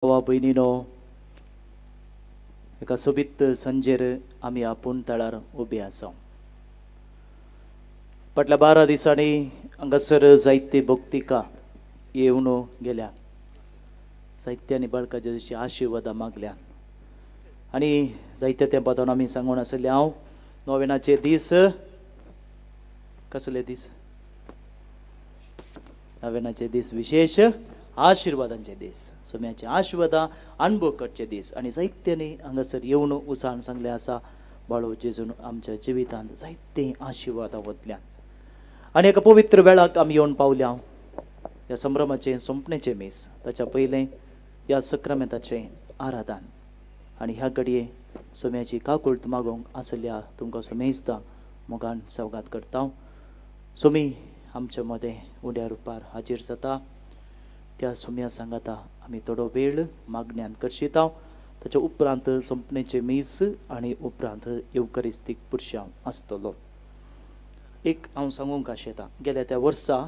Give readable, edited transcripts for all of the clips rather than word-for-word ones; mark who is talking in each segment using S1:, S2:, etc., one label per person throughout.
S1: भावा भयणीनो, एका सोबीत संजेर आमी आपूण तळार उबी आसा. फाटल्या 12 दिसांनी हांगासर जायते भक्तिका येवन गेल्या, जायत्यांनी आनी बाळका जेजूची आशिर्वादां मागल्या आनी जायत्या तेंपा आमी सांगून आसले हांव नोवेनाचे दीस कसले दीस, नोवेनाचे दीस विशेश आशिर्वादांचे दीस, सोम्याचे आशिर्वादां अणभव करचे दीस. आनी जायत्यांनी हांगासर येवन उसान सांगलें आसा बाळो जेजून आमच्या जिवितांत जायते आशिर्वादां वतल्यान. आनी एका पवित्र वेळाक आमी येवन पावल्या ह्या संभ्रमाचें सोंपणेचें मीस, ताच्या पयलें ह्या सक्रामेंताचें आराधन. आनी ह्या घडये सोम्याची काकुळट मागोवंक आसल्या तुमकां सोमेस्ता मोगान सवगात करता. सोमी आमच्या मदें उड्या रुपार हाजीर जाता, त्या सोम्या सांगाता आमी थोडो वेळ मागण्यान करशिता. ताच्या उपरांत सोंपणेचें मीस आनी उपरांत येवकरिस्तीक पुरशांव आसतलो. एक हांव सांगूंक आशेता, गेल्या त्या वर्सा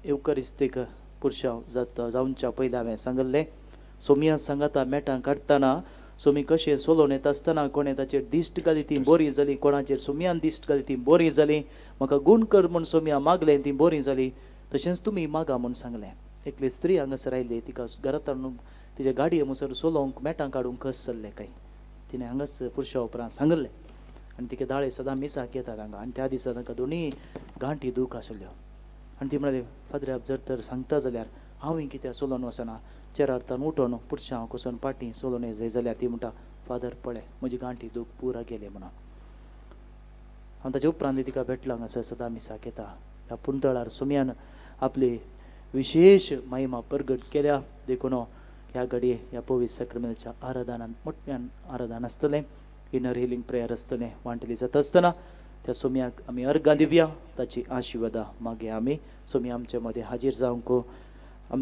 S1: येवकरिस्तीक पुरशांव जाता जावच्या पयलीं हांवें सांगिल्लें सोम्या सांगाता मेटां काडटना सोमी कशें सोलोवन येता आसतना कोणें ताचेर दिश्ट घाली ती बरी जाली, कोणाचेर सोम्यान दिश्ट घाली ती बरी जाली, म्हाका गूण कर म्हूण सोम्या मागलें ती बरी जाली, तशेंच तुमी मागा म्हूण सांगलें. एकली स्त्री हांगासर आयली, तिका घरांत हाडून तिच्या गाडये मुसर सोलोवंक मेटां काडूंक कस चल्लें काय तिणें हांगाच पुरशा उपरांत सांगिल्लें. आनी तिका दाळे सदां मिसाक येतात हांगा आनी त्या दिसा तांकां दोनूय गांठी दूख आसल्यो. आनी ती म्हणाली, फादर जर तर सांगता जाल्यार हांवूय कित्याक सोलोवन वचना, चेरार्थान उठोन पुरशां हांव कसोन पाटी सोलोवन जाय जाल्यार ती म्हणटा फादर पळय म्हजी गांठी दूख पुरा गेली म्हणून. हांव ताच्या उपरांत तिका भेटलो हांगासर सदां मिसाक येता. ह्या पुंतळार सोम्यान आपली विशेश महिमा प्रगट केल्या देखून ह्या घडये ह्या पवित्र सक्रामेंताच्या आराधनान मोठ्यान आराधन आसतलें, इनर हिलिंग प्रेयर आसतलें. वांटली जाता आसतना त्या सोम्याक आमी अर्गां दिवया, ताची आशिर्वादां मागीर आमी सोमी आमचे मदें हाजीर जावंक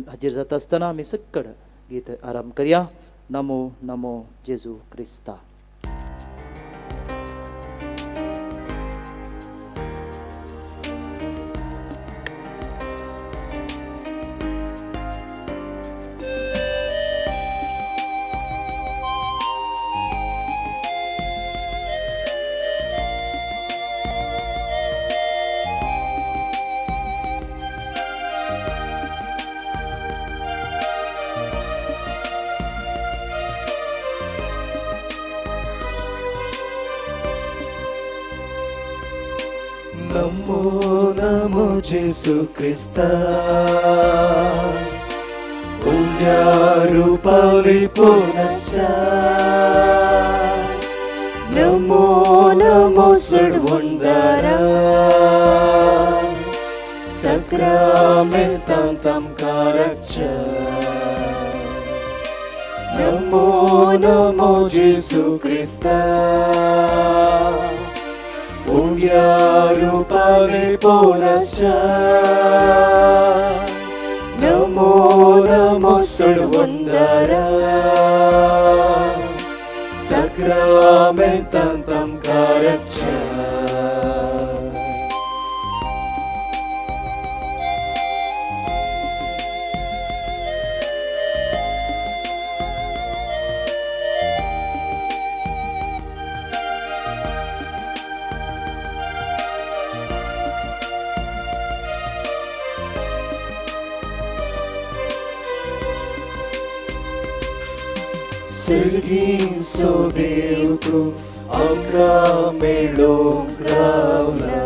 S1: हाजीर जाता आसतना आमी सक्कड गीत आराम करया. नमो नमो जेजू क्रिस्ता.
S2: नमो नमो जेसू क्रिस्ता, उंड्या रुपाली पुनश्चा. नमो नमो सडवुंदारा, सक्रामेंतांत आमकां रक्षा. नमो नमो जेसू क्रिस्ता, उंड्या रुपाली पुनश्चा. नमो नमो सडवुंदारा, सक्रामेंतांत आमकां रक्षा. सर्गीं सो देव तूं आमकां मेळोवंक रावला,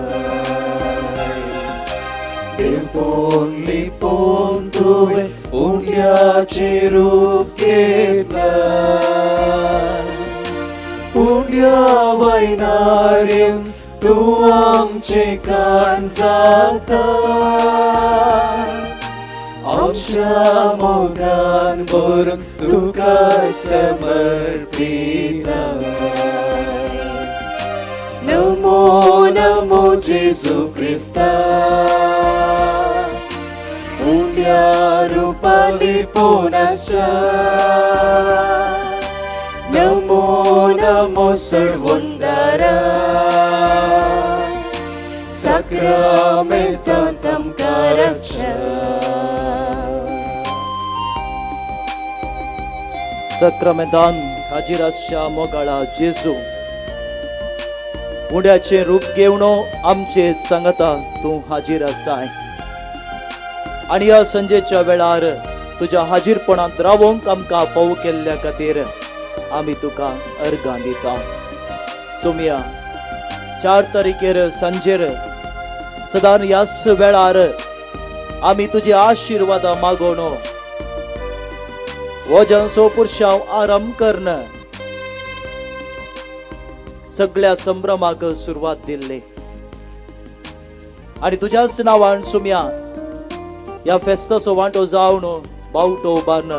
S2: देवपोन लिपोवन तुवें उंड्याचें रूप घेतलां, उंड्या वयनार येवन तूं आमचें काण जाता, आमच्या मोगान भरून तुका समर्पिता. नमो नमो जेजू क्रिस्ता, उंड्या रुपाली पुनश्चा. नमो नमो सडवुंदारा, साक्रामेंतांत आमकां रक्षा.
S1: सक्रामेंतान हाजीर आसच्या मोगाळा जेजू, उड्याचें रूप घेवन आमचे सांगता तूं हाजीर आसाय आनी ह्या संजेच्या वेळार तुज्या हाजीरपणांत रावोंक आमकां फावो केल्ल्या खातीर आमी तुका अर्गां दिता. सोमया 4 तारखेर सांजेर सदां ह्याच वेळार आमी तुजी आशिर्वादां मागोवन वोजांचो पुरशांव आरंभ करन सगळ्या संभ्रमाक सुरवात दिल्ली आनी तुज्याच नांवान सुम्या ह्या फेस्ताचो वांटो जावन बावटो उबारन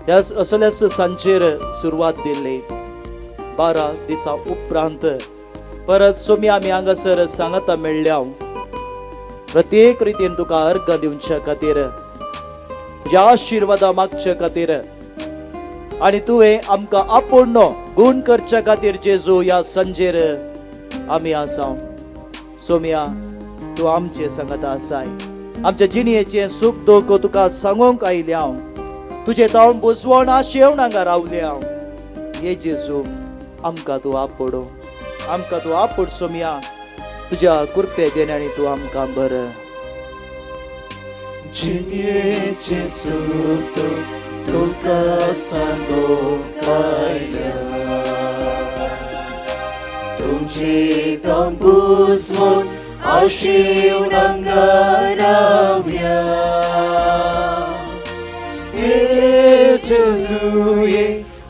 S1: ह्या असल्याच सांचेर सुरवात दिल्ली. 12 दिसां उपरांत परत सोम्या आमी हांगासर सांगाता मेळ्ळ्या. प्रत्येक रितीन तुका अर्घ दिवच्या खातीर, तुज्या आशिर्वादा मागच्या खातीर आनी तुवें आमकां आपोवणो गुण करच्या खातीर जेजू ह्या संजेर आमी आसा. सोम्या तूं आमचे सांगाता आसाय, आमच्या जिणयेचें सूख दुख तुका सांगूंक आयल्या हांव, तुजें तावन बुजवण आशेवन हांगा रावल्या हांव. हे जेजू आमकां तूं आपोड, आमकां तूं आपोड सोम्या, तुज्या कृपे देण्यानी तूं आमकां बरं.
S2: जिणयेचें सूख तुका सांगूंक आयल्या, तुजें तंबूजवण आशेवन हांगा रावया. हे जेजू ये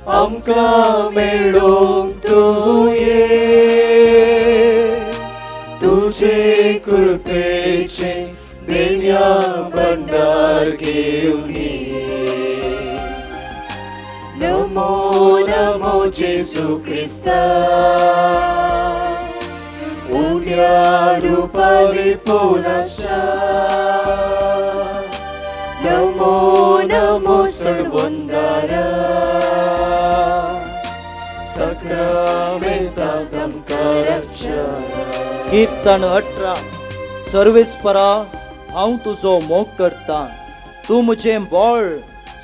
S2: आमकां मेळोंक तूं ये, तुजे कृपेचें देण्या भंडार घेवन ये. नमो नमो जेजू क्रिस्ता, उण्या रुपाली पोनाशा. नमो नमो सर्वंदारा, सक्रामेंतांत आमकां रक्षा.
S1: कीर्तन 18. सर्वेस्परा हांव तुजो मोग करता, तूं म्हजें बळ,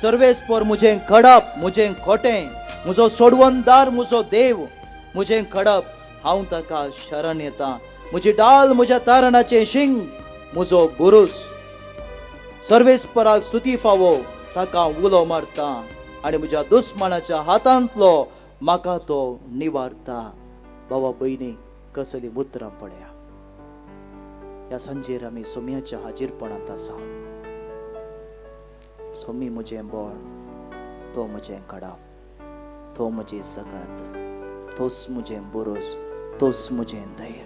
S1: सर्वेस्पर म्हजें खडप, म्हजें खोटें, म्हजो सोडवणदार, म्हजो देव, म्हजें खडप, हांव ताका शरण येता, म्हजी डाल, म्हज्या तारणाचें शिंग, म्हजो बुरूस. सर्वेस्पराक स्तुती फावो, ताका उलो मारता आनी म्हज्या दुस्मानाच्या हातांतलो म्हाका तो निवारता. बाबा भयणी कसली उतरां पळया. ह्या सांजेर आमी सोम्याच्या हाजीरपणांत आसा. सोमी म्हजें बळ, तो म्हजें खडप, तो म्हजी सकत, तोच म्हजें बुरूस, तोच म्हजें धैर्य.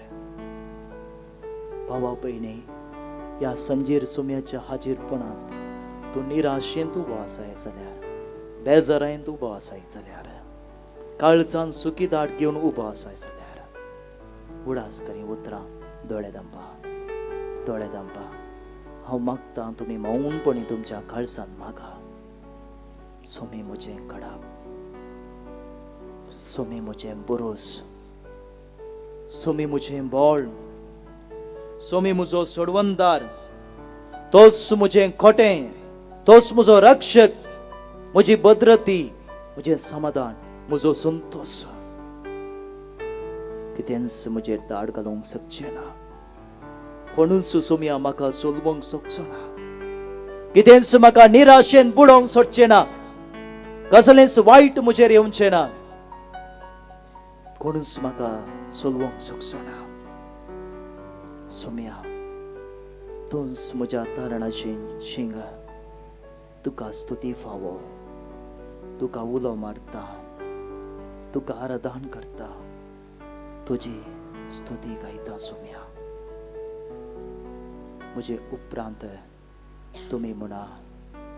S1: भावा भयणी ह्या संजीर सोम्याच्या हाजीरपणांत तूं निराशेंत उबो आसाय जाल्यार, बेजारायेंत उबो आसाय जाल्यार, काळजान सुकी दाट घेवन उबो आसाय जाल्यार, उडास करी उतरां दोळे दांपा, दोळे दांपा. हांव मागतां तुमी मौनपणी तुमच्या काळजान मागा, सोमी म्हजें खडप, सोमी म्हजें बुरूस, सोमी म्हजें बळ, सोमी म्हजो सोडवणदार, तोच म्हजें खोटें, तोच म्हजो रक्षक, म्हजी भद्रती, म्हजें समाधान, म्हजो संतोश. कितेंच म्हजेर दाड घालूंक शकचें ना, कोणूच सोम्या म्हाका सोलवंक शकचो ना, कितेंच म्हाका निराशेन बुडोवंक सोडचें ना, कसलेंच वायट म्हजेर येवचें ना, कोणूच म्हाका सोलवंक शकचो ना. सोम्या तूंच म्हज्या तारणाची शिंग, तुका स्तुती फावो, तुका उलो मारता, तुका आराधन करता, तुजी स्तुती गायता. सोम्या म्हजे उपरांत तुमी म्हणा,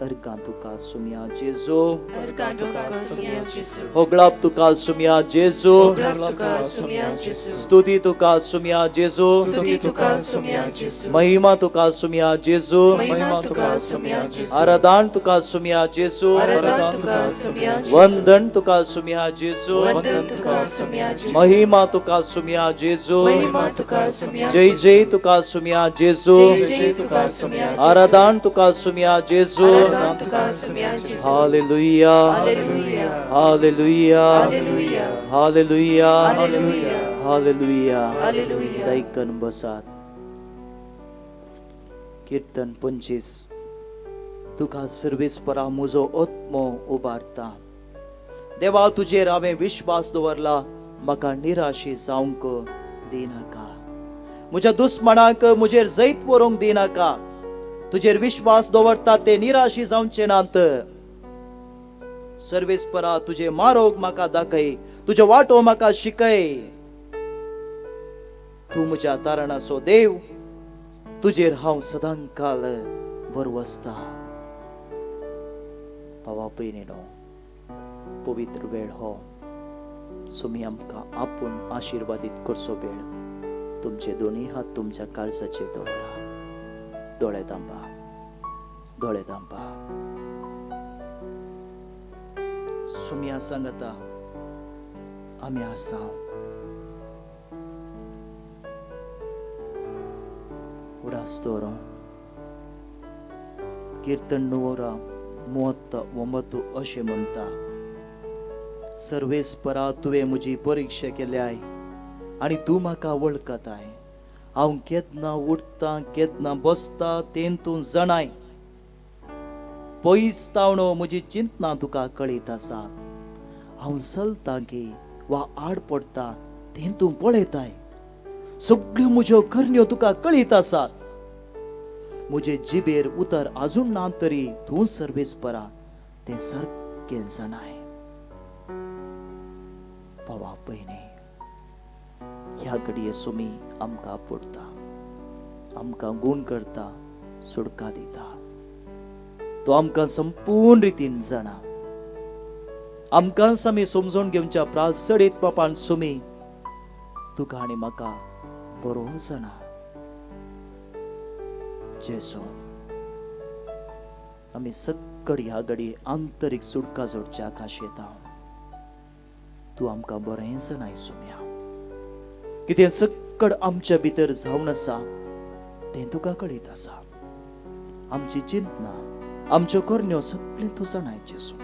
S1: अर्गां तुका सोम्या जेजू,
S3: अर्गां तुका सोम्या जेजू,
S1: होगळाप तुका सोम्या जेजू,
S3: होगळाप तुका सोम्या जेजू,
S1: स्तुती तुका सोम्या जेजू,
S3: स्तुती तुका सोम्या जेजू,
S1: महिमा तुका सोम्या जेजू,
S3: महिमा तुका सोम्या जेजू,
S1: आराधन तुका सोम्या जेजू,
S3: आराधन तुका सोम्या जेजू,
S1: वंदन तुका सोम्या जेजू,
S3: वंदन तुका सोम्या जेजू,
S1: महिमा तुका सोम्या जेजू,
S3: महिमा तुका सोम्या
S1: जय जय तुका सोम्या जेजू,
S3: जय जय तुका सोम्या जेजू,
S1: आराधन तुका सोम्या जेजू,
S3: सदां तुका सुम्या जेजू.
S1: Hallelujah,
S3: hallelujah,
S1: hallelujah,
S3: hallelujah,
S1: hallelujah,
S3: hallelujah,
S1: hallelujah.
S3: Hallelujah.
S1: दैकन बसात. किर्तन 25. तुका सर्वीस परा म्हजो आत्मो उबारता. देवा तुजेर हांवें विश्वास दवरला, म्हाका निराशी जावंक दिनाका. म्हज्या दुस्मणांक म्हजेर जैत व्हरूंक दिनाका. तुजेर विश्वास दवरता ते निराशी जावचे नात. सर्वीस परा तुजे मारोग म्हाका दाखय, तुज्यो वाटो म्हाका शिकय. तूं म्हज्या तारणाचो देव, तुजेर हांव सदांकाल बरवसता. भावा भयणीनो, पवित्र वेळ हो सुमी आमकां आपूण आशिर्वादीत करचो वेळ. तुमचे दोनी हात तुमच्या काळजाचेर दवरा. दोळे दांबा, दोळे दांबा. सुमया सांगता आमी आसा. उडास दवरो. किर्तन 139 अशें म्हणटा, सर्वेस्परा तुवें म्हजी परिक्षा केल्याय आनी तूं म्हाका वळखताय. हांव केन्ना उठता केन्ना बसता तें तूं जाणाय. पयस तावणो म्हजी चिंतना तुका कळीत आसा. हांव चलता की वा आड पडटा तें तूं पळयताय. सगळ्यो म्हज्यो करण्यो तुका कळीत आसात. म्हजे जिबेर उतर आजून ना तरी तूं सर्वेस्परा तें सारकें जाणाय. भावा भयणी, ह्या घडये सुमी आमकां पडटा, आमकां गूण करता, सुडका दिता. तो आमकां संपूर्ण रितीन जाणा. आमकां आमी समजून घेवच्या प्रास चडीत बापान सुमी तुका आनी म्हाका बरो जाणा. जेजू, आमी सक्कड ह्या घडये आंतरीक सुटका जोडच्या आकाश येता. तूं आमकां बरें जाणाय सुम्या. कितें सक्कड आमच्या भितर जावन आसा तें तुका कळीत आसा. आमची चिंतना, आमच्यो करण्यो सगळें तूं जाणाय जेजू,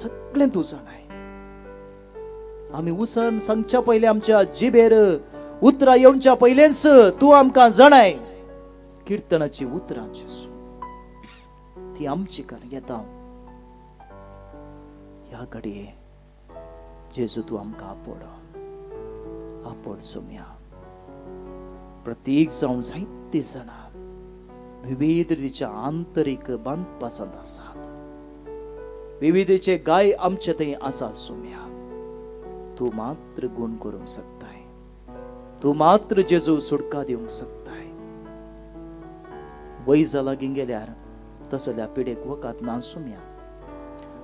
S1: सगळें तूं जाणाय. आमी उसण सांगच्या पयलें, आमच्या जिबेर उतरां येवच्या पयलेंच तूं आमकां जाणाय. किर्तनाची उतरां जेजू ती आमची कर येता. ह्या घडये जेजू तूं आमकां आपोड, आपोड सोम्या. प्रत्येक जावन जायते जाणां विविध रितीच्या आंतरीक बांदपासांत आसात. विविधेचे गाय आमचे थंय आसात सोम्या. तूं मात्र गूण करूंक शकताय, तूं मात्र जेजू सुटका दिवंक शकताय. वैजा लागीं गेल्यार तसल्या पिडेक वखद ना सोम्या.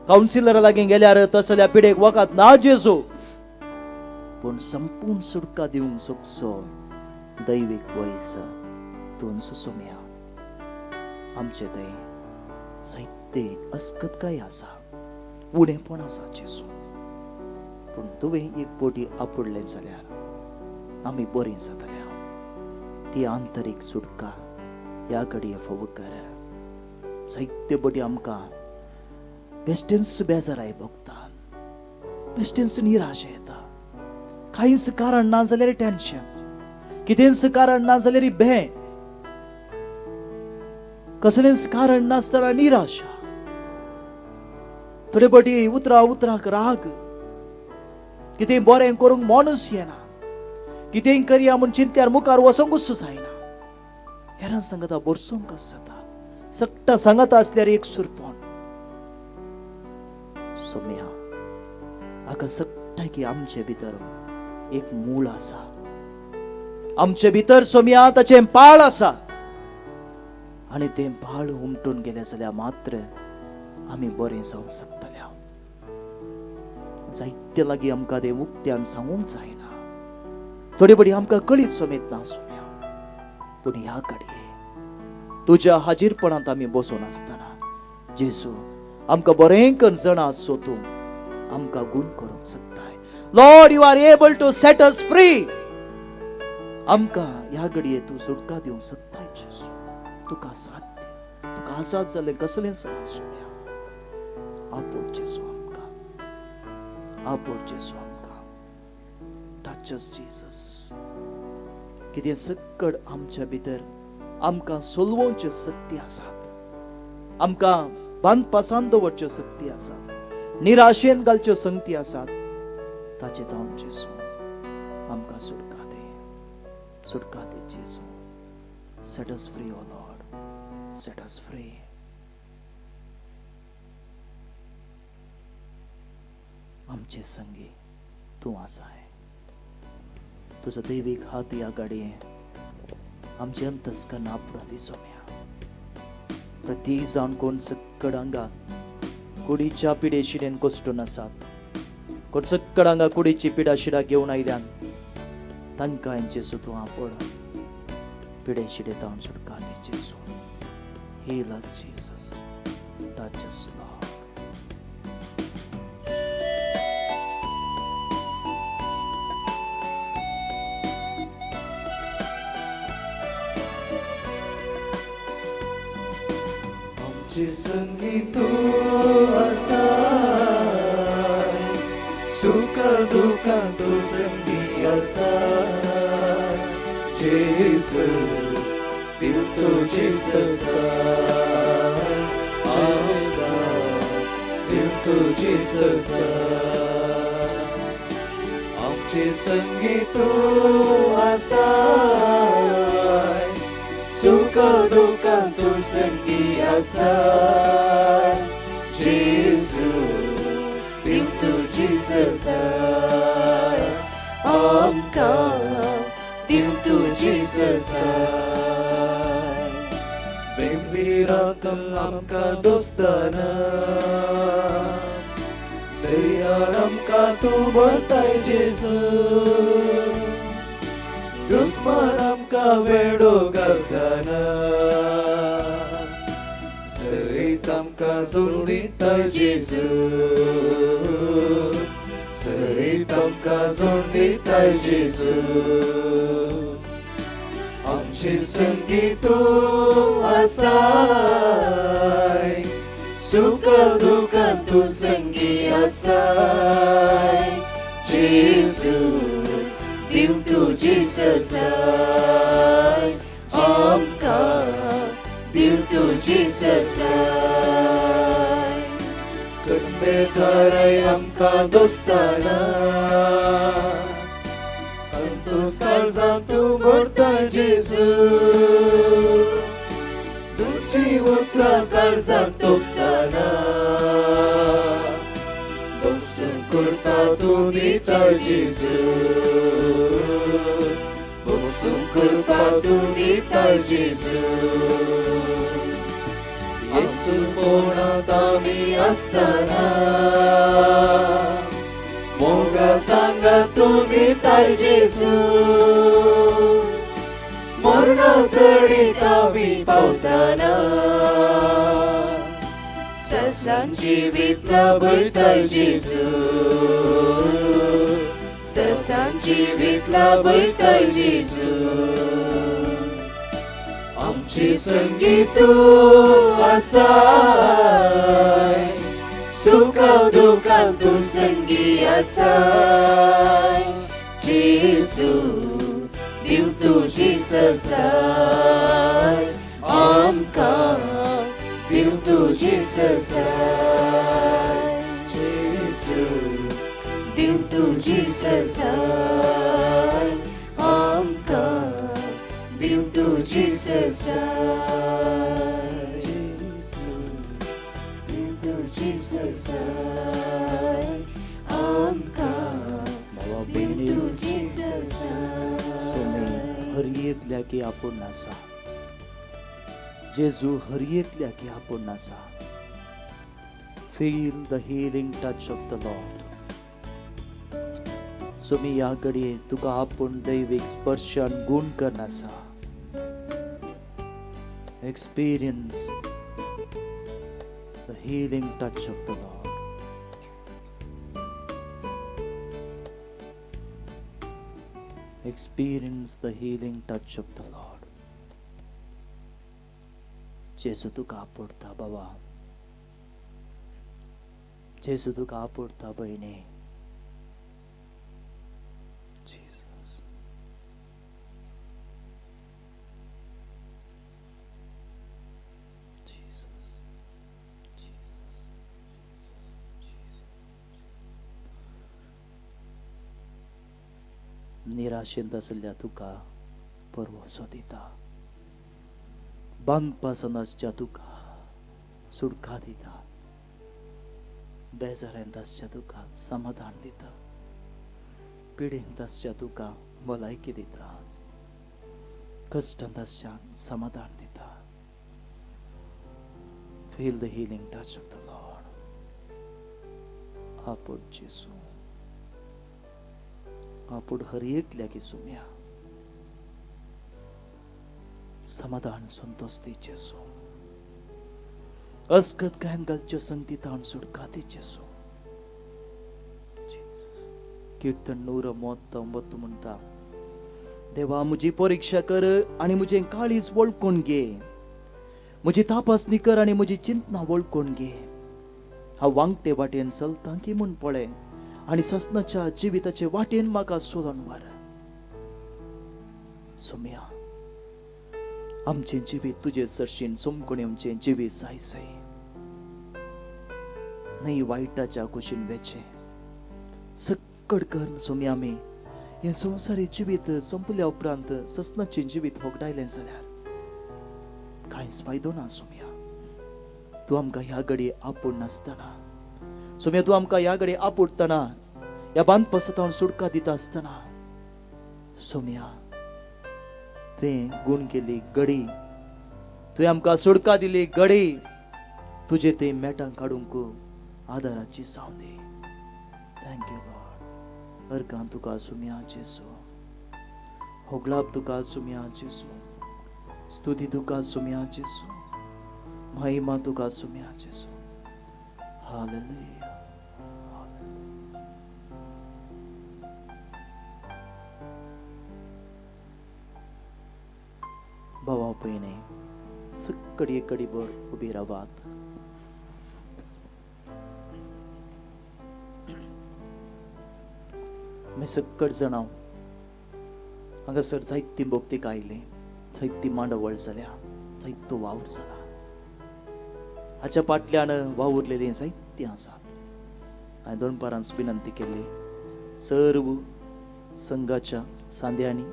S1: कावन्सिलरा लागीं गेल्यार तसल्या पिडेक वखद ना जेजू. पूण संपूर्ण सुटका दिवंक शकचो दैवीक वैज तूं सोम्या. आमचे थंय जायते अस्कतकाय आसा, उणेपण आसा जेजू. पूण तुवें एक पोटी आपुडलें जाल्यार आमी बरीं जातल्या. ती आंतरीक सुटका ह्या घडये फावो कर. जायते पटी आमकां बेश्टेंच बेजाराय भोगता, बेश्टेंच निराशा येता. कांयच कारण ना जाल्यार टेन्शन, कितेंच कारण ना जाल्यार भंय, कसलेंच कारण नासतना निराशा, थोडे पटी उतरा उतराक राग, कितें बरें करूंक मनूच येना, कितें करया म्हूण चिंत्यार मुखार वचोंकूच जायना. हेरां सांगता बरसोंक जाता, सगटा सांगता आसल्यार एक सुरपण. सोम्या, हाका सगटा की आमचे भितर एक मूळ आसा. आमचे भितर सोम्या ताचें पाळ आसा. आनी तें पाळ उमटून गेलें जाल्यार मात्र आमी बरें जावंक शकतले. जायते लागीं आमकां तें उक्त्यान सांगूंक जायना. थोडे बडी आमकां कळीत समेत ना सोम्या. पूण ह्या घडये तुज्या हाजीरपणांत आमी बसून आसतना जेजू आमकां बरें करून जाणा आसचो तूं आमकां गूण करूंक शकताय. Lord, you are able to set us free. आमकां ह्या घडये तूं सुटका दिवंक शकताय जेजू. तुका साध्य, तुका आसात जाल्लें कसलेंच ना सोम्या, आपोड जेजू आमकां, आपोड जेजू आमकां. Touch us Jesus. कितें सक्कड आमच्या भितर आमकां सोलवोवच्यो शक्ती आसात, आमकां बांदपासान दवरच्यो शक्ती आसात, निराशेन घालच्यो संगती आसात, ताचे तावन जेजू आमकां सुटका दे, सुटका दे जेजू. Set us free, O Lord, set us free. आमचे संगी तूं आसाय, तुजो दैवीक हात ह्या गाडये आमचे अंतस्कर्ण आपणां दिसोम्या. प्रत्येक जावन कोण सक्कड हांगा कुडीच्या पिडेशिडेन कोसटून आसात, कोण सक्कड हांगा कुडीची पिडा शिडा घेवन आयल्यान, तांकां जेजू तूं आपड पिडेशिडे तावन सुटका दी जेजू. Heal us, Jesus. Touch us, Lord.
S2: आमचे संगी तूं आसाय, सुख दुःखां तूं संगी आसाय. जेजू दिव तुजी ससाय, आमकां दिव तुजी ससाय. आमचे संगी तूं आसाय, सुख दुःखां तूं संगी आसाय. जेजू दिव तुजी ससाय, आमकां दिव तुजी ससाय. बेंबिरांत आमकां दोस्ताना, धैर्यान आमकां तूं भरताय जेजू. दुस्मान आमकां वेडो घालतना, सयत आमकां जोड दिताय जेजू, सयत आमकां जोड दिताय जेजू. आमचे संगी तूं आसाय, सुख दुःखां तूं संगी आसाय. जेजू दिव तुजी ससाय, आमकां दिव तुजी ससाय. बेजाराय आमकां दोस्ताना, संतोष काळजां तूं भरताय जेजू. तुजी उतरां काळजांत तोपताना, बसून करपा तूं दिताय जेजू, बसून करपा तूं दिताय जेजू. येसू कोणांत आमी आसतना, मोगा सांगा तूं दिताय जेजू. मरणा तडीक आमी पावतना, ससान जिवीत लाभयताय जेजू, ससान जिवीत लाभयताय जेजू. आमचे संगी तूं आसाय, सुख दुःखां तूं संगी आसाय. जेजू दिव तुजी ससाय, आमकां दिव तुजी ससाय. जेजू दिव तुजी ससाय, आमकां दिव तुजी ससाय. जेजू दिव तुजी ससाय, आमकां दिव तुजी ससाय.
S1: हर एकल्याक आपूण आसा जेजू, हर एकल्याक आपूण आसा. Feel the healing touch of the Lord. Somi ह्या घडये तुका आपूण दैवीक स्पर्शान गुण करना आसा. Experience the healing touch of the Lord. Experience the healing touch of the Lord. जेजू तुका आपोडटा बाबा, जेजू तुका आपोडटा भयणी. Jesus. Jesus. Jesus. निराशेंत आसल्या तुका परवसो दिता, बांदपासन आसच्या तुका सुटका दिता, बेजारांत आसच्या तुका समाधान दिता, पिडेंत आसच्या तुका भलायकी दिता, कश्टांत आसच्या समाधान दिता. Feel the healing touch of the Lord. आपोड जेजू, आपोड हर एकल्याक सुम्या समाधान संतोष दी जेजू, अस्कत गायन घालच्यो संगती ताण सुटका दी जेजू. कीर्तन 139 म्हणटा, देवा म्हजी परिक्षा कर आनी म्हजें काळीज वळखून घे, म्हजी तपासणी कर आनी म्हजी चिंतना वळखून घे. हांव वांगटे वाटेन चलतां की म्हूण पळय आनी ससनाच्या जिविताचे वाटेन म्हाका सोदून व्हर. सोम्या आमचें जिवीत तुजे सरशीन सोमकोणी आमचें जिवीत जायसय, न्हय वायटाच्या कुशीन वेचें सक्कड कर सोम्या. आमी हें संवसारी जिवीत सोंपल्या उपरांत ससनाचें जिवीत होगडायलें जाल्यार कांयच फायदो ना सोम्या. तूं आमकां ह्या घडये आपोड नासतना सोम्या, तूं आमकां ह्या घडये आपोडटना, ह्या बांदपासतावन सुटका दिता आसतना सोम्या तुवें गूण केली गडी, तुवें आमकां सुटका दिली गडी, तुजे ते मेटां काडूंक आदाराची जावं दी. Thank you Lord. अर्गां तुका सुम्या जेजू, होगळाप तुका सुम्या जेजू, स्तुती तुका सुम्या जेजू, महिमा तुका सुम्या जेजू. हालेलुया. भावा भयणी सकडी कडीभर उबी रावात. आमी सक्कड जाणां हांगासर जायती भक्तीक आयली, जायती मांडावळ जाल्या, जायतो वावर जाला. हाच्या फाटल्यान वावुरलेलीं जायतीं आसात. हांवें दोन पारांच विनंती केल्ली सर्व संघाच्या सांद्यांनी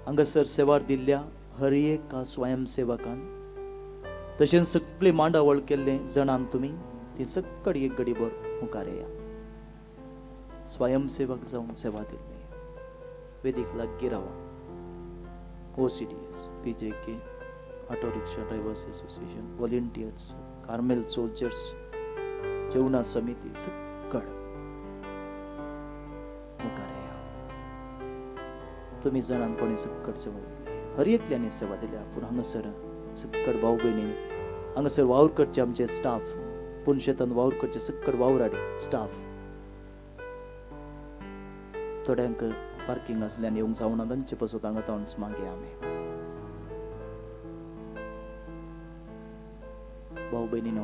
S1: हांगासर सेवार दिल्ल्या हर एका स्वयंसेवकान, तशेंच सगळी मांडावळ केल्ले जाणान तुमी ती सक्कड एक गडीभर मुखार येया. स्वयंसेवक जावन सेवा दिल्ली वेदीक लागीं रावा. OCDS, PJK, auto rickshaw drivers association, volunteers, Carmel soldiers, जेवणा समिती सक्कड मुखार येया. तुमी जाणान कोणी सक्कड सेवा दिली, हर एकल्यानी सेवा दिल्या. पूण हांगासर सक्कड भाव भयणी हांगासर वावर करचे आमचे स्टाफ, पूण शेतान वावर करचे सक्कड वावराडी स्टाफ, थोड्यांक पार्किंग आसल्यान येवंक जावना तांचे पासत हांगा तावंच मागया आमी. भाव भयणीनो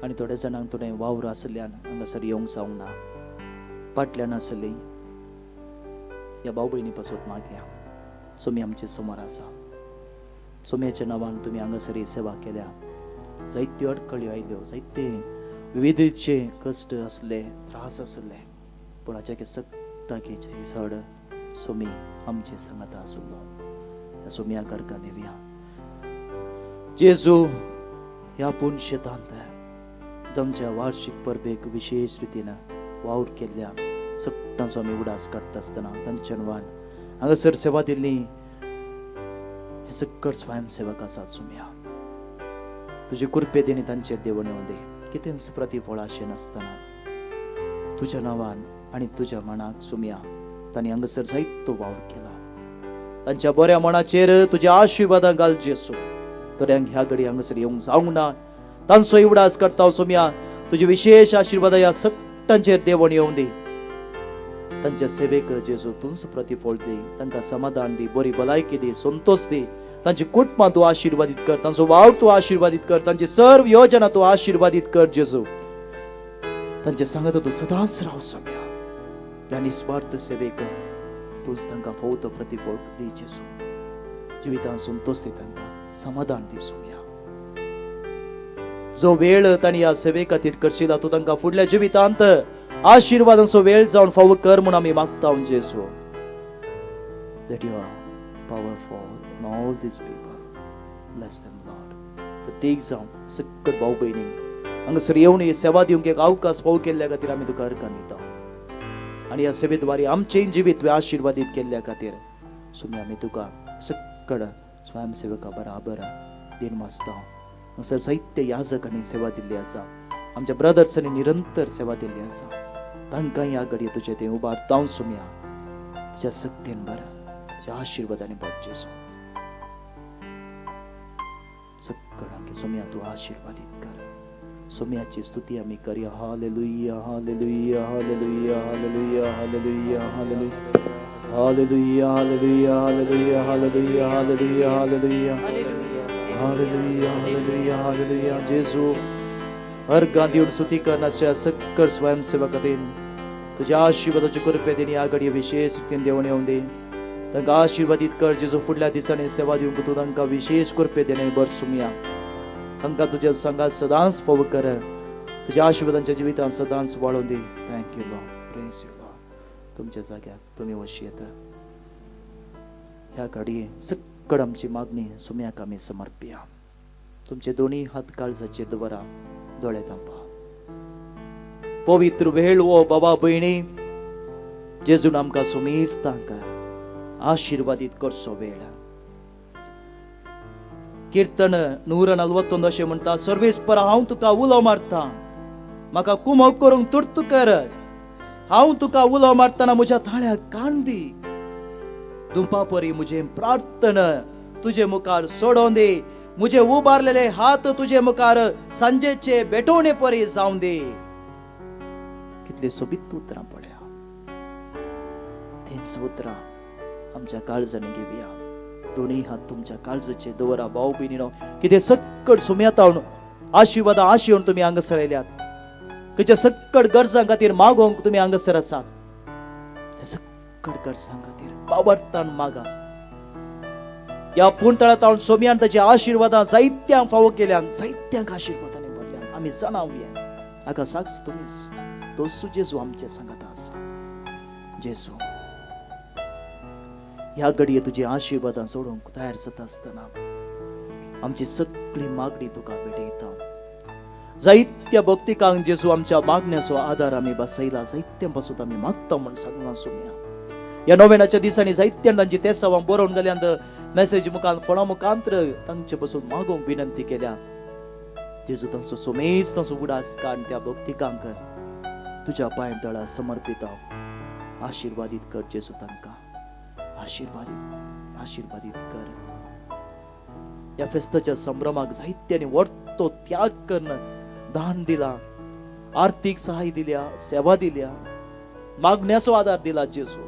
S1: आनी थोड्या जाणांक थोडें वावर आसल्यान हांगासर येवंक जावंक ना, फाटल्यान आसली ह्या भाव भयणी पासत मागया. सोमी आमचे समोर आसा. सोम्याच्या नांवान तुमी हांगासर ही सेवा केल्या. जायत्यो अडकळ्यो आयल्यो, जायते विविधचे कश्ट आसले, त्रास आसले, पूण हाच्या सगळ्याची चड सोमी आमचे सांगाता आसलो. ह्या सोम्या करका दिवया. जेजू ह्या पूण शेतांत तुमच्या वार्षिक परबेक विशेष रितीन वावर केल्ल्या सगळ्यांचो आमी उडास काडटा आसतना तांच्या नांवान हांगासर सेवा दिल्ली हे सक्कड स्वयंसेवक आसात सुम्या. तुजे कृपेदेनी तांचेर देवण येवं दी. कितेंच प्रतिफळ आशें नासतना तुज्या नांवान आनी तुज्या मनाक सुम्या तांणी हांगासर जायतो वावर केला. तांच्या बऱ्या मनाचेर तुज्या आशिर्वादां घाल जेसू. थोड्यांक ह्या घडी हांगासर येवंक जावंक ना, तांचो इवडास करता सोम्या. तुजे विशेष आशिर्वादां ह्या सगळ्यांचेर देवण येवं दी. तांच्या सेवेक जेजू तूंच प्रतिफळ दी, तांकां समाधान दी, बरी भलायकी दी, संतोष दी, तांची कुटुंबां तूं आशिर्वादीत कर, तांचो वावर तूं आशिर्वादीत कर, तांची सर्व योजना तूं आशिर्वादीत कर जेजू. तांचे सांगत तूं सदांच राव सोम्या. ह्या निस्वार्थ सेवेक तूंच तांकां फावो तो प्रतिफळ दी जेजू. जिवितान संतोष दी, तांकां समाधान दी सोम्या. जो वेळ तांणी ह्या सेवे खातीर करशिला तूं तांकां फुडल्या जिवितांत आशिर्वादांचो वेळ जावन फावो कर म्हूण आमी मागता जेजू. That you are powerful in all these people. Bless them, Lord. प्रत्येक जावन सकट भाव भयणींक हांगासर येवन ही सेवा दिवंक एक अवकाश फावो केल्ल्या खातीर आमी तुका अर्कान दिता आनी ह्या सेवेद्वारे आमचें जिवीत तुवें आशिर्वादीत केल्ल्या खातीर सुमी आमी तुका सकट स्वयंसेवका बराबर दिन मासता. हांगासर जायते याजकांनी सेवा दिल्ली आसा, आमच्या ब्रदर्सांनी निरंतर सेवा दिल्ली आसा. तांकां ह्या घडये तुजें तें उबारता सुमया तुज्या सक्तीन बरं तुज्या आशिर्वादांनी भर जेजू. सगळ्यांक सोम्या तूं आशिर्वादीत कर. सोम्याची स्तुती आमी करया. Hallelujah hallelujah hallelujah hallelujah hallelujah hallelujah hallelujah hallelujah hallelujah hallelujah hallelujah hallelujah hallelujah hallelujah. जेजू अर्घां दिवन स्तुती करनासच्या सक्कड स्वयंसेवकातीन तुज्या आशिर्वादाचे कृपेन ह्या घडये विशेश रितीन देवण येवन दी. तांकां आशिर्वादीत कर जेजू. फुडल्या दिसांनी सेवा दिवंक तूं तांकां विशेष कृपेन भर सुमया. तांकां तुज्या संगात सदांच फावो कर, तुज्या आशिर्वादांच्या जिवितांत सदांच वाळोवन दी. Thank you Lord, praise you Lord. तुमच्या जाग्यार तुमी वशी येता. ह्या घडये सक्कड आमची मागणी सुम्याक आमी समर्पया. तुमचे दोनी हात काळजाचेर दवरा, दोळे धांपा. पवित्र वेळ ओ बाबा भयणी, जेजून आमकां सुमेज तांकां आशिर्वादीत करचो वेळ. किर्तन 141 अशें म्हणटा, सर्वेस्पर हांव तुका उलो मारता, म्हाका कुमक करूंक तुर्त कर. हांव तुका उलो मारतना म्हज्या ताळ्याक कान दी. दुंपा परी म्हजें प्रार्थना तुजे मुखार सोडोवन दी. म्हजे उबारलेले हात तुजे मुखार सांजेचे भेटवणे परी जावन दी. कितले सोबीत उतरां पळया, तेंच उतरां आमच्या काळजांनी घेवया. दोनी हात तुमच्या काळजाचे दवरा भाव भयणीनो. कितें सक्कड सुम्यातावन आशिर्वादा आशेवन तुमी हांगासर आयल्यात. खंयच्या सक्कड गरजां खातीर मागोवंक तुमी हांगासर आसात. त्या सक्कड गरजां खातीर बाबरतान मागा. ह्या पुणतळांत सोम्यान ताच्या आशिर्वादां जायत्यांक फावो केल्यान, जायत्यांक आशिर्वादांनी भरल्यान. आमी जाणावया हाका साक्ष तुमीच. तोच जेजू आमच्या सांगाता आसा. जेजू ह्या घडये तुजी आशिर्वादां सोडूंक तयार जाता आसतना आमची सगळी मागणी तुका भेटयता. जायत्या भक्तिकांक जेजू आमच्या मागण्याचो आदार आमी बसयला. जायत्या पासून आमी मागता म्हूण सांगलां सोम्या. ह्या नोवेनाच्या दिसांनी जायत्यान तांची तेसावां बरोवन गेल्यान, मेसेज मुखान फोना मुखांत्र तांचे पासून मागोवंक विनंती केल्या. जेजू तांचो सोमेज तांचो उडास काड त्या भक्तिकांक तुज्या पांय तळा समर्पिता. आशिर्वादीत कर जेजू तांकां, आशिर्वादीत आशिर्वादीत कर. ह्या फेस्ताच्या संभ्रमाक जायत्यांनी वर्तो त्याग करून दान दिला, आर्थीक सहाय दिल्या, सेवा दिल्या, मागण्याचो आदार दिला. जेजू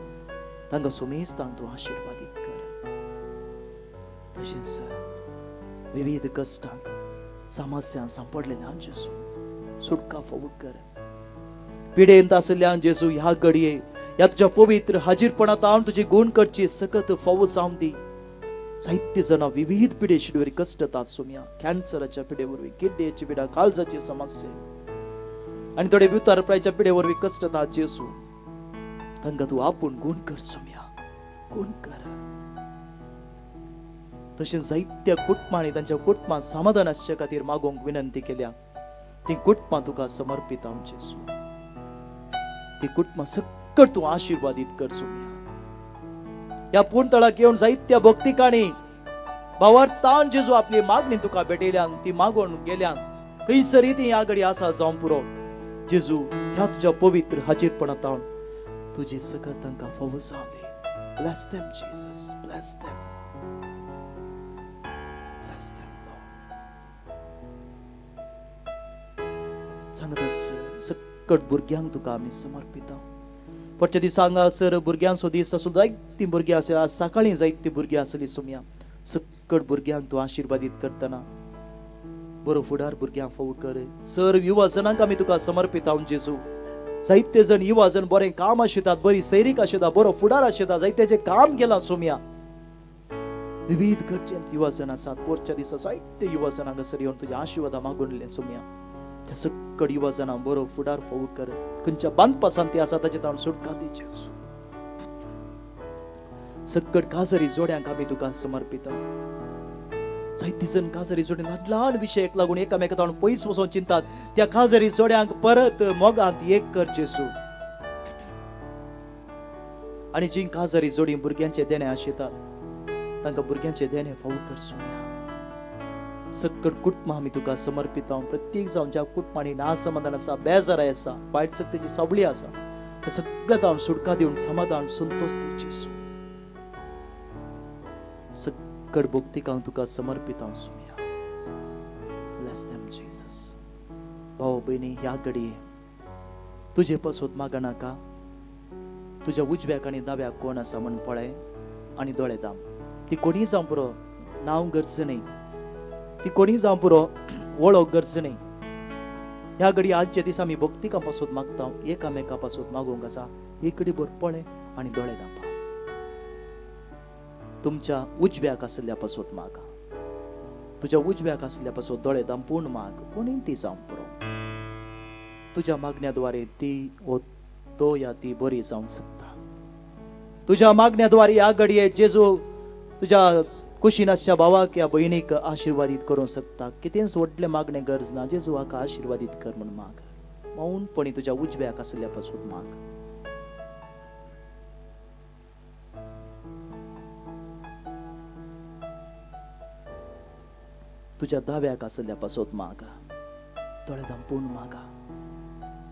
S1: तांकां सुमेज तांकां तूं आशिर्वादीत कर. तशेंच विविध कश्टांक समस्यांक सांपडलेल्या जेजू सुटका फावो कर. पिडेंत आशिल्ल्यान जेजू ह्या घडये ह्या तुज्या पवित्र हाजीरपणांत हांव तुजी गुण करची सकत फावो जावन दी. जायते जाणां विविध पिडे शिडवेर कश्टतात सोम्या. कॅन्सराच्या पिडे वरवीं, किडनेची पिडा, काळजाची समस्या आनी थोडे भितर पिडे वरवीं कश्टतात. जेजू तांकां तूं आपूण गुण कर सोम्या, गुण कर. तशें जायत्या कुटुंबांनी तांच्या कुटुंबांत समाधान आसचे खातीर मागोवंक विनंती केल्या. ती कुटुंबां तुका समर्पित हांव जेजू. ती कुटुंबां सक्कड तूं आशिर्वादीत कर सोम्या. ह्या पुणतळाक येवन जायत्या भक्तिकांनी भावार्थान जेजू आपली मागणी तुका भेटयल्यान, ती मागोवन गेल्यान. खंयसरी ती ह्या घडी आसा जावं पुरो. जेजू ह्या तुज्या पवित्र हाजीरपणांत हांव तुजी सकत तांकां फावो जावं दी. Bless them Jesus, bless them, bless them Lord. सांगता सक्कट भुरग्यांक तुका आमी समर्पिता. परच्या दिसा हांगासर भुरग्यांचो दीस आसूं, जायतीं भुरगीं आसली. आज सकाळीं जायतीं भुरगीं आसली सोम्या. सक्कड भुरग्यांक तूं आशिर्वादीत करतना बरो फुडार भुरग्यांक फावो कर. सर्व युवा जणांक आमी तुका समर्पित हांव जेजू. जायते जण युवा जण बरें काम आशितात, बरी सैरीक आशिता, बरो फुडार आशिता, जायत्याचें काम केलां सोम्या. विविध गरजेंत युवा जण आसात. पोरच्या दिसा जायते युवा जण हांगासर येवन तुज्या आशिर्वादा मागून सोम्या. त्या सक्कड युवा जणांक बरो फुडार फावो कर. खंयच्या बांदपासान ते आसा ताचे ताण सुटका दी जेजू. सक्कड काजरी जोड्यांक आमी तुका समर्पिता. जायते जण काजरी जोडी ल्हान ल्हान विशयाक लागून एकामेका ताणून पयस वचोन चिंतात. त्या काजरी जोड्यांक परत मोगांत एक कर जेजू. आनी जी काजरी जोडी भुरग्यांचे देणे आशितात तांकां भुरग्यांचे देणे फावो कर सोम्या. सक्कड कुटुंबां आमी तुका समर्पिता. प्रत्येक जावन ज्या कुटुंबांनी नासमाधान आसा, बेजाराय आसा, वायट सक्तेची सावळी आसा, त्या सगळ्या ताणून सुटका दिवन समाधान संतोष दी जेजू. सक्कड भक्तीक हांव तुका समर्पित हांव सोम्या. Bless them Jesus. भाव भयणी ह्या घडये तुजे पासत मागनाका. तुज्या उजव्याक आनी दाव्याक कोण आसा म्हण पळय आनी दोळे दाम. ती कोणीय जावं पुरो, नांव गरज न्हय, ती कोणीय जावं पुरो, वळख गरज न्हय. ह्या घडये आजच्या दिसा आमी भक्तिकां पासत मागता, एकामेका पासत मागूंक आसा. एक कडे भर पळय आनी दोळे दामपा. तुमच्या उजव्याक आशिल्ल्या पासत मागा. तुज्या उजव्याक आशिल्ल्या पासत दोळे दामपून माग. कोणीय ती जावं पुरो, तुज्या मागण्या द्वारे ती वो तो या ती बरी जावंक शकता. तुज्या मागण्या द्वारे ह्या घडये जेजू तुज्या कुशीन आसच्या भावाक या भयणीक आशिर्वादीत करूंक शकता. कितेंच व्हडलें मागणें गरज ना. जेजू हाका आशिर्वादीत कर म्हूण माग. मौनपणी तुज्या उजव्याक आशिल्ल्या पासून माग. तुज्या दाव्याक आशिल्ल्या पासत माग. दोळे धांपून मागा.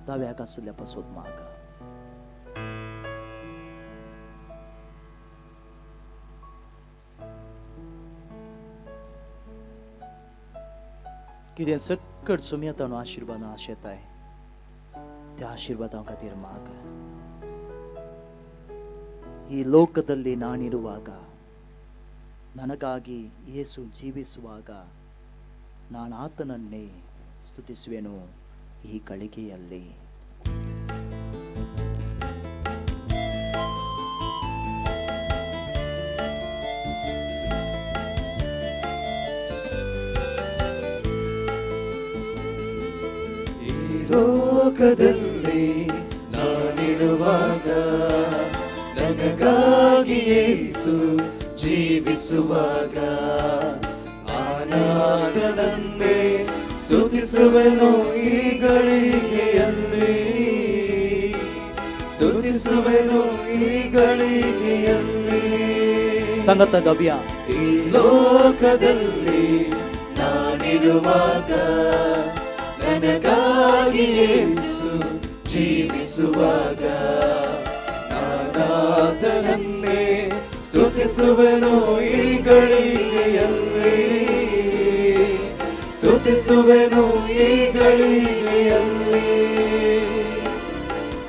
S1: दाव्याक आशिल्ल्या पासत माग. कितें सक्कड सुमयतानो आशिर्वादां आशेताय त्या आशिर्वादां खातीर माग. ಈ ಲೋಕದಲ್ಲಿ ನಾನಿರುವಾಗ ನನಗಾಗಿ ಯೇಸು ಜೀವಿಸುವಾಗ ನಾನಾತನನ್ನೇ ಸ್ತುತಿಸುವೆನು ಈ ಗಳಿಗೆಯಲ್ಲಿ.
S2: ಈ ಲೋಕದಲ್ಲಿ ನಾನಿರುವಾಗ ನನಗಾಗಿ ಯೇಸು ಜೀವಿಸುವಾಗ ಆನಾಥನನ್ನೇ ಸ್ತುತಿಸುವೆನು ಈ ಗಳಿಗೆಯಲ್ಲಿ, ಸ್ತುತಿಸುವೆನು ಈ ಗಳಿಗೆಯಲ್ಲಿ.
S1: ಸಂಗತ ಗವ್ಯ.
S2: ಈ ಲೋಕದಲ್ಲಿ ನಾನಿರುವಾಗ ನನಗಾಗಿ ಯೇಸು ಜೀವಿಸುವಾಗ ನಾನಾಥನನ್ನೇ ಸ್ತುತಿಸುವೆನು ಈ ಗಳಿಗೆಯಲ್ಲಿ, ಸ್ತುತಿಸುವೆನು ಈ ಗಳಿಗೆಯಲ್ಲಿ.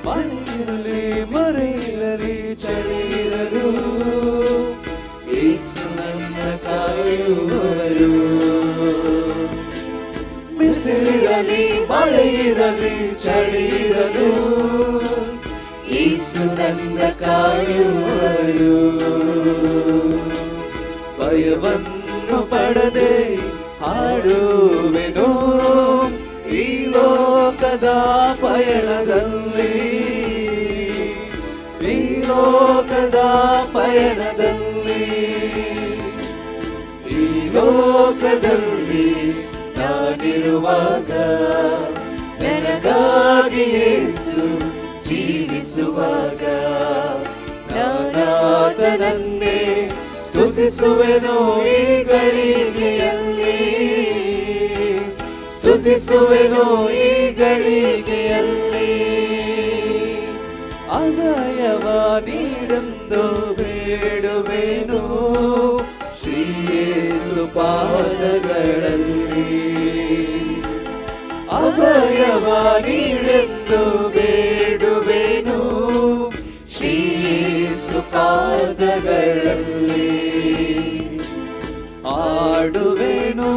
S2: ಮಳೆಯಿರಲಿ ಮರೆಯಿರಲಿ ಚಳಿಯಿರಲು ಯೇಸು ನನ್ನ ಕಾಯುವರು. ಬಿಸಿಲಿರಲಿ ಮಳೆಯಿರಲಿ ಚಳಿಯಿರಲು ಯೇಸು ನನ್ನ ಕಾಯುವರು. ಭಯವನ್ನು ಪಡದೆ ಹಾಡುವೆನು ಈ ಲೋಕದ ಪಯಣದಲ್ಲಿ, ಈ ಲೋಕದ ಪಯಣದಲ್ಲಿ. ಈ ಲೋಕದಲ್ಲಿ ನಾನಿರುವಾಗ ನನಗಾಗಿ ಯೇಸು ಜೀವಿಸುವಾಗ ನಾನಾಥನನ್ನೇ ಸ್ತುತಿಸುವೆನು ಈ ಗಳಿಗೆಯಲ್ಲಿ, ಸ್ತುತಿಸುವೆನು ಈ ಗಳಿಗೆಯಲ್ಲಿ. ಅಭಯವ ನೀಡೆಂದು ಬೇಡುವೆನು ಶ್ರೀ ಯೇಸು ಪಾದಗಳಲ್ಲಿ, ಅಭಯವ ನೀಡೆಂದು ಬೇಡುವೆನು ಶ್ರೀ ಯೇಸು ಪಾದಗಳಲ್ಲಿ. ಹಾಡುವೆನು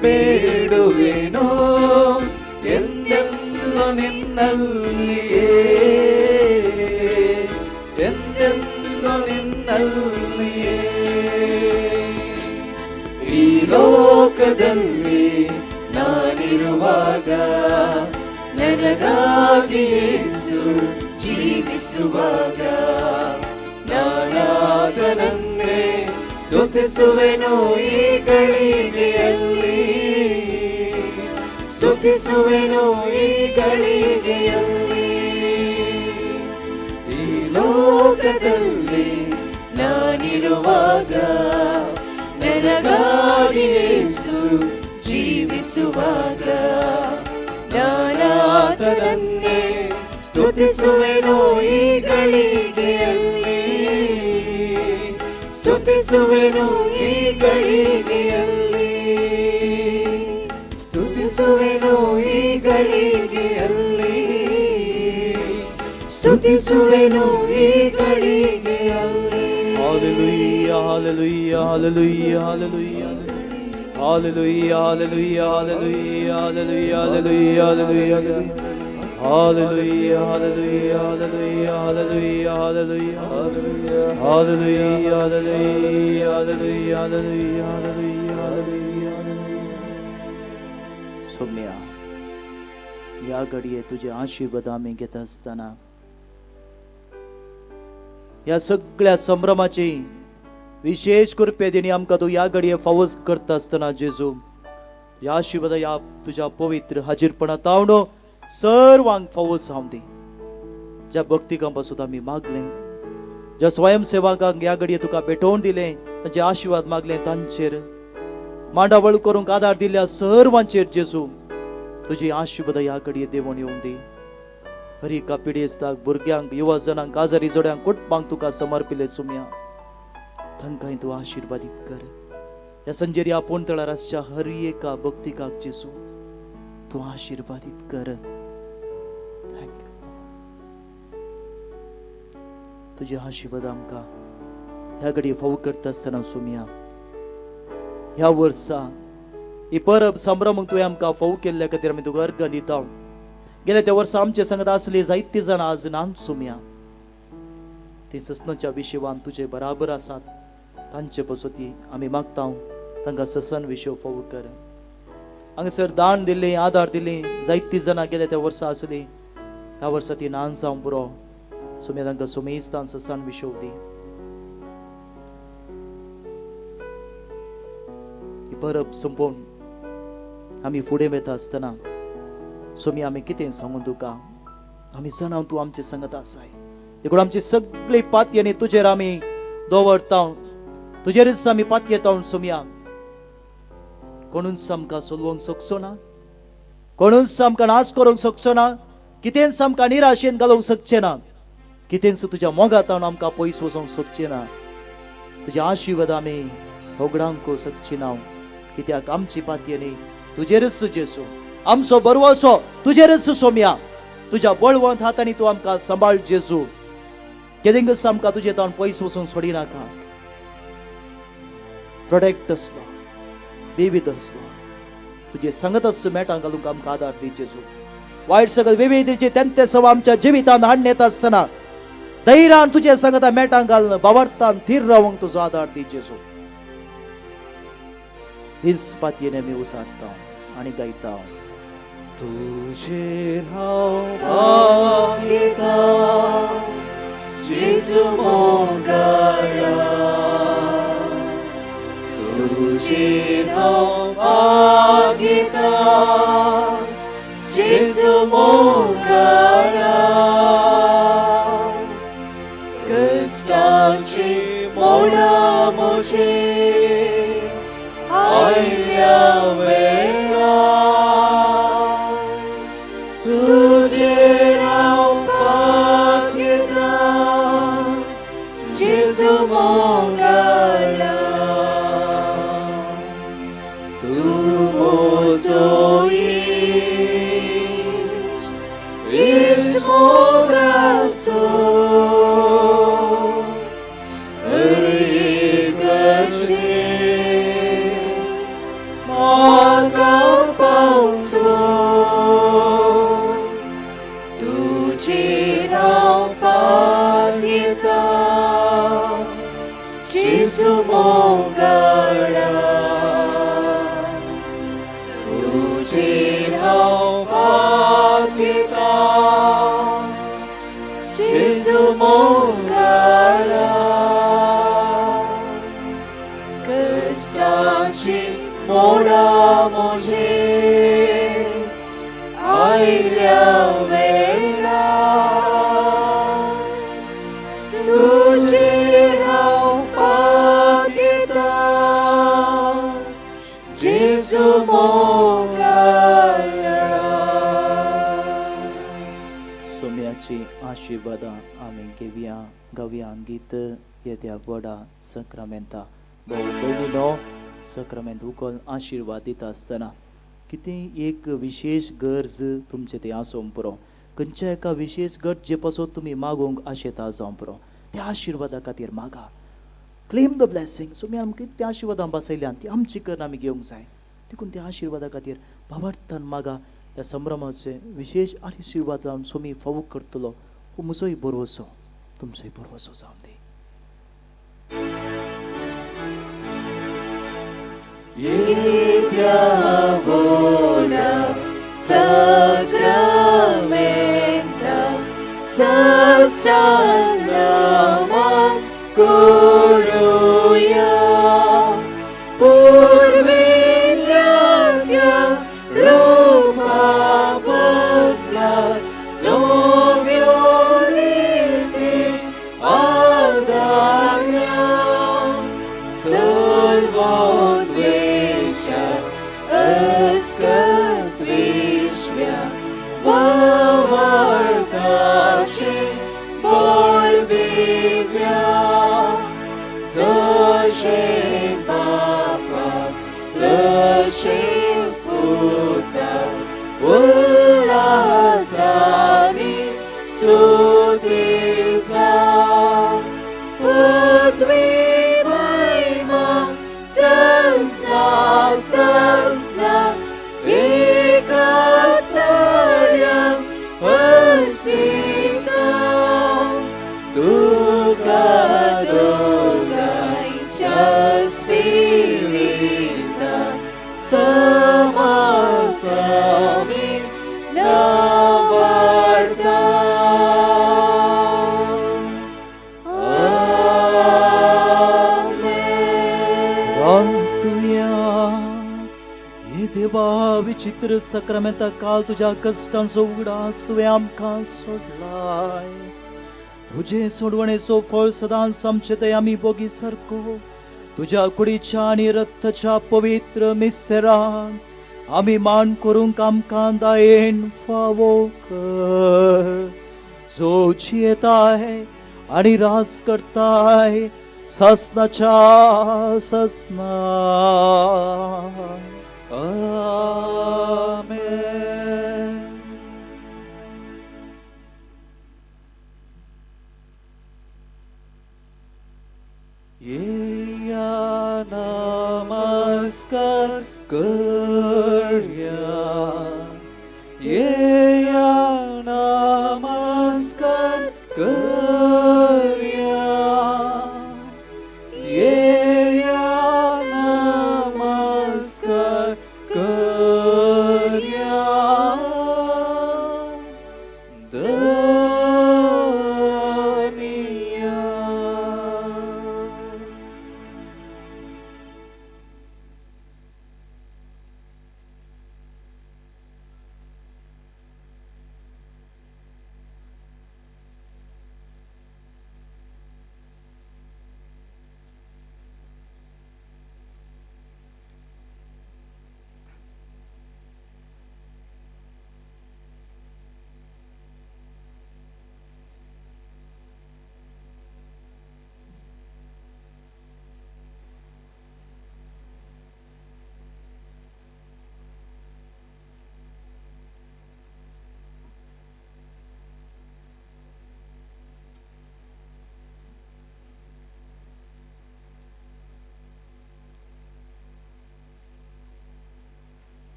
S2: ಬೇಡುವೆನು ಎಂದೆಂದು ನಿನ್ನಲ್ಲಿಯೇ, ಎಂದೆಂದು ನಿನ್ನಲ್ಲಿಯೇ. ಈ ಲೋಕದಲ್ಲಿ ನಾನಿರುವಾಗ ನನಗಾಗಿ ಯೇಸು ಜೀವಿಸುವಾಗ ನಾನಾತನನ್ನೇ ಸ್ತುತಿಸುವೆನು ಈ ಗಳಿಗೆಯಲ್ಲಿ, ಸ್ತುತಿಸುವೆನು ಈ ಗಳಿಗೆಯಲ್ಲಿ. ಈ ಲೋಕದಲ್ಲಿ ನಾನಿರುವಾಗ ನನಗಾಗಿ ಯೇಸು ಜೀವಿಸುವಾಗ ನಾನಾತನನ್ನೇ ಸ್ತುತಿಸುವೆನು ಈ ಗಳಿಗೆಯಲ್ಲಿ, ಸ್ತುತಿಸುವೆನು ಈ ಗಳಿಗೆಯಲ್ಲಿ, ಸ್ತುತಿಸುವೆನು ಈ ಗಳಿಗೆಯಲ್ಲಿ, ಸ್ತುತಿಸುವೆನು ಈ ಗಳಿಗೆಯಲ್ಲಿ.
S1: Hallelujah, hallelujah, hallelujah, hallelujah. Hallelujah, hallelujah, hallelujah, hallelujah, hallelujah, hallelujah. Hallelujah, hallelujah, hallelujah, hallelujah, hallelujah. Hallelujah, hallelujah, hallelujah, hallelujah, hallelujah, hallelujah. Soumya, ह्या घडये तुजे आशीर्वाद आमी घेता आसतना ह्या सगळ्या संभ्रमाची विशेष कृपेदिनी आमकां तूं ह्या घडये फावस करता आसतना जेजू, ह्या आशीर्वाद ह्या तुज्या पवित्र हाजीरपणा तावणो सर्वांक फावस जावं दी. ज्या भक्तिकां पासून आमी मागलें, ज्या स्वयंसेवकांक ह्या घडये तुका भेटोवन दिलें, तांचे आशीर्वाद मागलें, तांचेर मांडावळ करूंक आदार दिल्या सर्वांचेर जेजू तुजी आशीर्वाद ह्या घडये देवून येवं दी. हर एका पिडेस्ताक, भुरग्यांक, युवा जणांक, आजारी जोड्यांक, कुटुंबांक तुका समर्पिले सुम्या, तांकांय तूं आशिर्वादीत कर. ह्या संजेर ह्या पोणतळार आसच्या हर एका भक्तिकाक जेजू तूं आशिर्वादीत कर. Thank you. तुजे आशिर्वाद आमकां ह्या घडये फाव करता आसतना सुम्या, ह्या वर्सा ही परब संभ्रमूंक तुवें आमकां फाव केल्ल्या खातीर आमी तुका अर्घ दिता. गेल्या त्या वर्सा आमचे संगत आसली जायते जाणां आज नान सुम्या, ती ससनाच्या विशेवान तुजे बराबर आसात, तांचे पसती आमी मागता तांकां ससन विशय फाव कर. हांगासर दान दिल्ली, आदार दिल्ली जायतीं जाणां गेल्या त्या वर्सा आसली, ह्या वर्सा ती नान जावं पुरो सुम्या, तांकां सुमेस्तान ससन विशय दी. ही परब सोंपोवन आमी फुडें वता आसतना सोमी आमी कितें सांगूं तुका, आमी जाणां तूं आमचे संगत आसाय, देखून आमची सगळी पातयेनी तुजेर आमी दवरता, तुजेरच आमी पातयेता सोमया. कोणूच आमकां सोलवंक शकचो ना, कोणूच आमकां नाश करूंक शकचो ना, कितेंच आमकां निराशेन घालूंक शकचें ना, कितेंच तुज्या मोगांत आमकां पयस वचोंक शकचें ना. तुज्या आशिर्वाद आमी होगडावंक शकची ना, कित्याक आमची पातयेनी तुजेरच जेजू, आमचो बरवसो तुजेरच सोम्या. तुज्या बळवंत हातांनी तूं आमकां सांबाळ जेजू, केदिंगच आमकां तुजे तावन पयस वचून सोडिनाका. प्रोटेक्ट आसलो, बी विथ आसलो, तुजे संगत आसचो मेटां घालूंक आमकां आदार दी जेजू. वायट सगळें विविधेचे तेंते सव आमच्या जिवितांत हाडून येता आसतना धैर्यान तुजे संगता मेटां घालून बावरतान थीर रावंक तुजो आदार दी जेजू. हीच पातयेन आमी उसारता आनी गायता.
S2: तुजेर हांव मागता जेजू मोगाळा, तुजेर हांव मागता जेजू मोगाळा, कश्टांची मोडा म्हजे आयल्या वेळा, तुजेर हांव पातयेता जेजू मोगाळा, तूं म्हजो इश्ट, इश्ट मोगाचो, हर एक गरजेक जेजू मोगाळा तुजेर हांव पातयेता जेजू मोगाळा कश्टांची मोडा म्हजेर आयल्या वेळा तुजेर हांव पातयेता जेजू मोगाळा.
S1: सोम्याची आशिर्वादां आमी घेवया गावया गीत येद्या व्हडा सक्रामेंता. भाव भयणीनो, सक्रामेंत उखल आशिर्वाद दिता आसतना कितें एक विशेश गरज तुमचे थंय आसूंक पुरो, खंयच्या एका विशेश गरजे पासून तुमी मागूंक आशेता जावंक पुरो, त्या आशिर्वादा खातीर मागा. Claim the blessing. सोमी आमकां त्या आशिर्वादां बसयल्यान ती आमची करून आमी घेवंक जाय. देखून त्या आशिर्वादा खातीर भावार्थान मागा. त्या संभ्रमाचे विशेश आशिर्वाद जावन सोमी फावो करतलो हो म्हजोय भरवसो, तुमचोय भरवसो जावन दी.
S2: येद्या व्हडा सक्रामेंता साष्टांग नमन करुया पुर्विल्ल्या त्या रुपा बदला नव्यो रिती आदारया सलवोन वेच्या अस्कत विश्व्या भावार्थाचें बोल दिव्या जशें बापा तशेंच पुता उल्हासांनी स्तुती जावं पृथ्वी महिमा ससना ससना एका स्थळ्यां हसिता तुका दोगांयच्या स्पिरिता समासमी नावार्ता. आमेन.
S1: रांतुया हे देवा विचित्र सक्रामेंता काल तुज्या कश्टांचो उगडास तुवें आमकां सोडलाय. तुजे सोडवणेचो फळ सदांच आमचे थंय आमी बोगी सारको तुज्या कुडीच्या आनी रक्ताच्या पवित्र मिस्तेरान आमी मान करूंक आमकां दायेन फावो कर. जो जियेताय आनी रास करताय ससनाच्या ससना.
S2: आमेन. येया नमस्कार करया येया नमस्कार करया येया नमस्कार करया धनिया.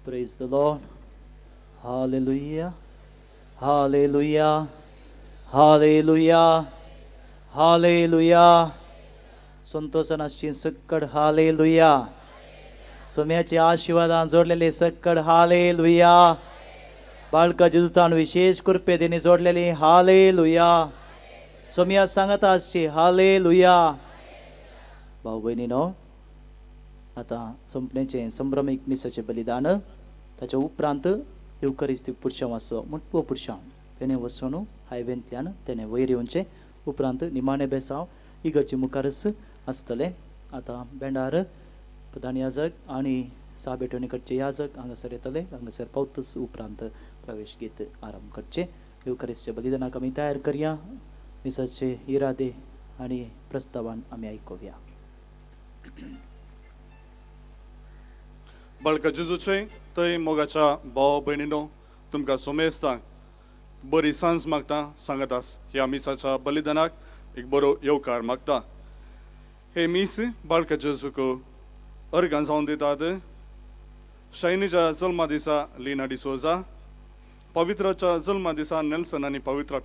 S1: Praise the Lord. Hallelujah. Hallelujah. Hallelujah. Hallelujah. संतोषान आसची सक्कड हालेलुया. सोम्याचे आशिर्वादान जोडलेले सक्कड हालेलुया. बाळका जेजुतान विशेष कृपेदेनी जोडलेली हालेलुया. सोम्या सांगत आसची हालेलुया. भाऊ भयणीनो, आतां सोंपणेचें संभ्रमीक मिसाचें बलिदान, ताच्या उपरांत येवकरिस्ती पुरशांव आसचो मोटवो पुरशांव तेणें वचून हायवेंतल्यान तेणें वयर येवचें. उपरांत निमाणें बेसांव इगर्जे मुखारच आसतलें. आतां बेंडार प्रधान याजक आनी साबेटोणी कडचे याजक हांगासर येतले. हांगासर पावतच उपरांत प्रवेश गीत आरंभ करचें. येवकरिस्तीच्या बलिदानाक आमी तयार करया. मिसाचे इरादे आनी प्रस्तावान आमी आयकुया.
S4: बाळका जेजूचे थंय मोगाच्या भाव भयणीनो, तुमकां सोमेस्तांक बरी सांज मागता. सांगत आस ह्या मिसाच्या बलिदानाक एक बरो येवकार मागता. हे मीस बाळका जेजूक अर्गां जावन दितात. शैनीच्या जल्मा दिसा लिना डिसोजा, पवित्राच्या जल्मा दिसा नेल्सन आनी पवित्रा.